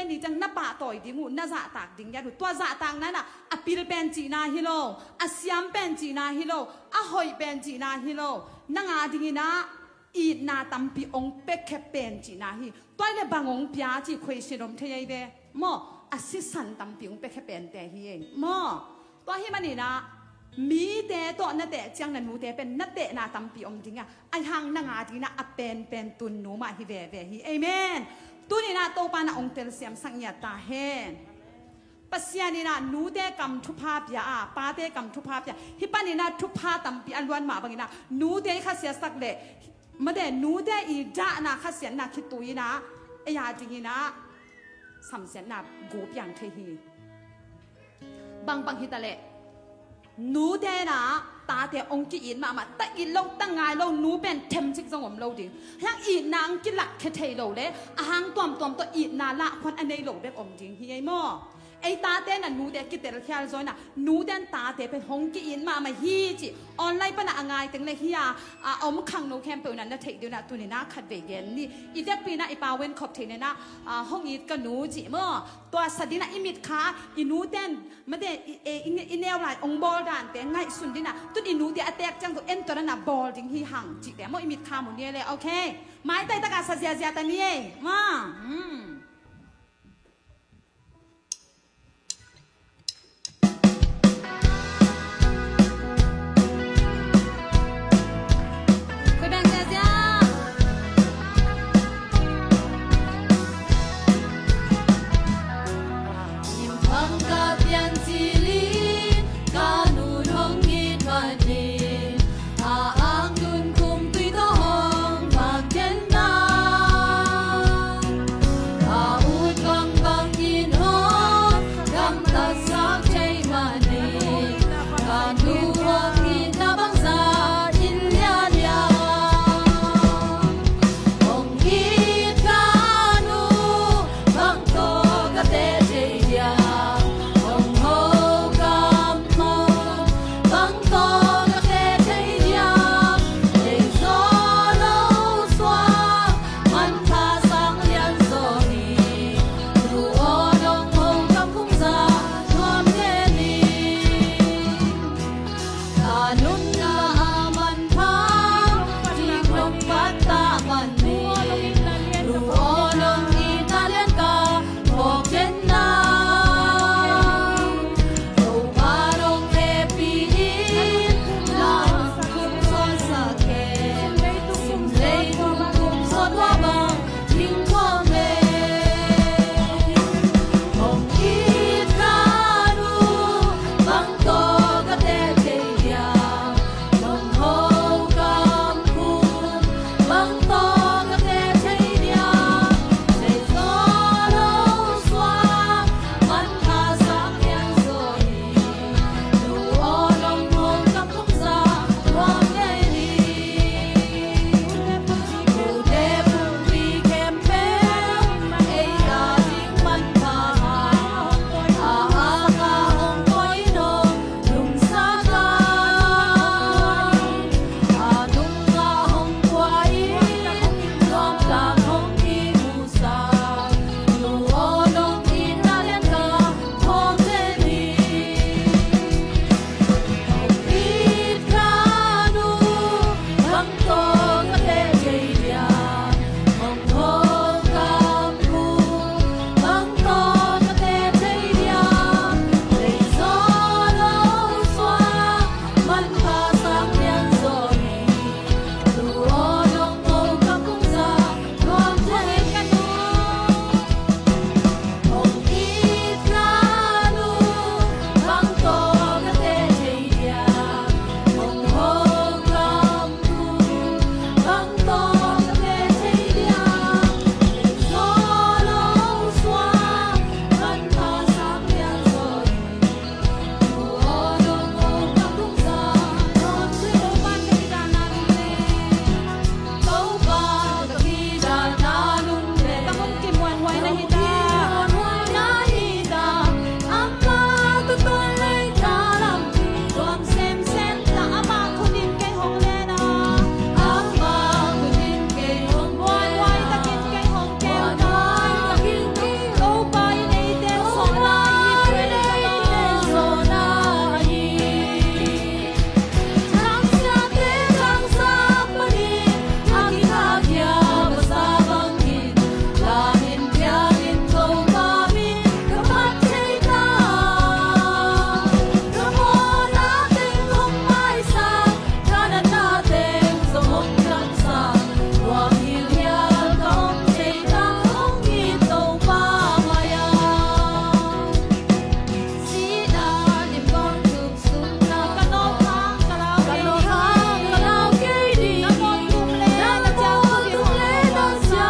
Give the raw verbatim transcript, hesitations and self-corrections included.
ni ciang na pahtawi ding uh, na zahtak ding ngiat uh. Tua zahtakna in ah a pil pen cihna hi lo, a siam pen cihna hi lo, a hoih pen cihna hi lo. Nang a dingin ah itna tampi hong piakhia pen cihna hi. Tua hi leh bang hong pia cih question om thei ei ve. Maw, a sisan tampi hong piakhia pente hi ei. Maw, tua ahih manin ah mite tawh na teh ciang na nute pen na tehna tampi om ding a, ahi hang nang a dingin ah a penpen tun nu mah hi veve hi. Amen. Tuni in ah Topa in ah hong telsiamsak ngiat ta hen. Pasian in ah nute kam thupha pia a, pate kam thupha pia. Hih panin ah thupha tampi a luan mah bangin ah nute i khasiatsak leh, mate, nute i dahna khasiatna khitui in ah ei a dingin ah samsiatna gu piang thei hi. Bangbang hi ta leh nute in ah tate hong ki-it mahmah, ta it lo, ta ngai lo nu pen themcik zong om lo ding. Ahi hang itna hong kilakkhia thei lo leh a hang tuamtuam tawh itna lahkhuan a nei lo bek om ding hi ei maw. Ei tate in ah nute kitelkhial zaw in ah nute in tate pen hong ki-it mahmah hi cih online pan ah a ngai teng leh hi a, a om khangno khempeuh in ah na theih ding un ah tuni in ah khatvei gen ni. I vekpi in ah i Pa Wen Khop Thei in ah, a, hong it ka nu cih maw. Tua sa ding in ah i mitkha, i nute in, mate, i, i, i, i neu lai hong bawl dante ngaihsun ding in ah, tun i nute a teek ciang tawh en tuan in ah bawl ding hi hang cihte maw, i mitkha mu ni ei leh, okay. Maitai tak a sa ziazia ta ni ei. Maw, hmm.